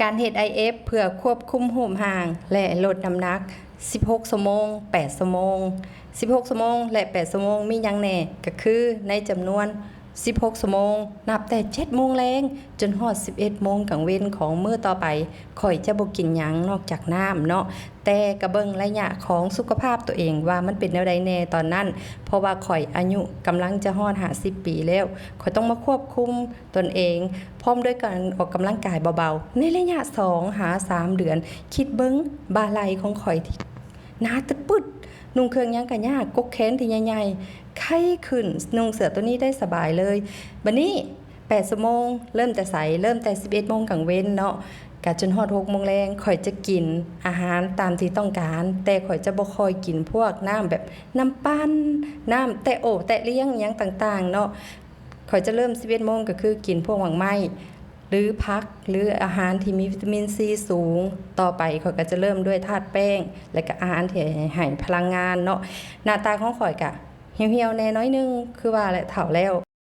ການເຮັດ ໄອເອັຟ ເພື່ອຄວບຄຸມຮູບຮ່າງ ແລະ ລົດນ້ຳໜັກ ສິບຫົກຊົ່ວໂມງ ແປດຊົ່ວໂມງ. ສິບຫົກຊົ່ວໂມງ ແລະ ແປດຊົ່ວໂມງ ມີຫຍັງແດ່? ກໍຄືໃນຈຳນວນສິບຫົກຊົ່ວໂມງ ນັບແຕ່ເຈັດໂມງແລງຈົນຮອດສິບເອັດໂມງກາງເວັນຂອງມື້ຕໍ່ໄປ ຂ້ອຍຈະບໍ່ກິນຫຍັງນອກຈາກນ້ຳເນາະ. ແຕ່ກໍເບິ່ງໄລຍະຂອງສຸຂະພາບຕົວເອງວ່າມັນເປັນແນວໃດແດ່ຕອນນັ້ນ, ເພາະວ່າຂ້ອຍອາຍຸກຳລັງຈະຮອດຫ້າສິບປີແລ້ວ, ຂ້ອຍຕ້ອງມາຄວບຄຸມຕົນເອງ ພ້ອມດ້ວຍການອອກກຳລັງກາຍເບົາໆ ໃນໄລຍະສອງຫາສາມເດືອນ. ຄິດເບິ່ງບ່າໄຫຼ່ຂອງຂ້ອຍທີ່ໜາຕຶດປຶດ, ນຸ່ງເຄື່ອງຫຍັງກໍຍາກ, ກົກແຂນທີ່ໃຫຍ່ໆ ໄຄຂຶ້ນ, ນຸ່ງເສື້ອຕົວນີ້ໄດ້ສະບາຍເລີຍ. ບັດນີ້ ແປດຊົ່ວໂມງ ເລີ່ມແຕ່ໃສ? ເລີ່ມແຕ່ສິບເອັດໂມງກາງເວັນເນາະ ກະຈົນຮອດຫົກໂມງແລງ. ຂ້ອຍຈະກິນອາຫານຕາມທີ່ຕ້ອງການ, ແຕ່ຂ້ອຍຈະບໍ່ຄ່ອຍກິນພວກນ້ຳແບບນ້ຳປັ່ນ, ນ້ຳແຕະໂອແຕະລຽງຫຍັງຕ່າງໆເນາະ. ຂ້ອຍຈະເລີ່ມສິບເອັດໂມງ ກໍຄືກິນພວກໝາກໄມ້ ຫຼື ຜັກ ຫຼື ອາຫານທີ່ມີວິຕາມິນຊີສູງ. ຕໍ່ໄປຂ້ອຍກໍຈະເລີ່ມດ້ວຍທາດແປ້ງ ແລະ ກໍອາຫານທີ່ໃຫ້ພະລັງງານເນາະ. ໜ້າຕາຂອງຂ້ອຍກະຫ່ຽວໆແດ່ໜ້ອຍໜຶ່ງ, ຄືວ່າແຫຼະ ເຖົ້າແລ້ວ.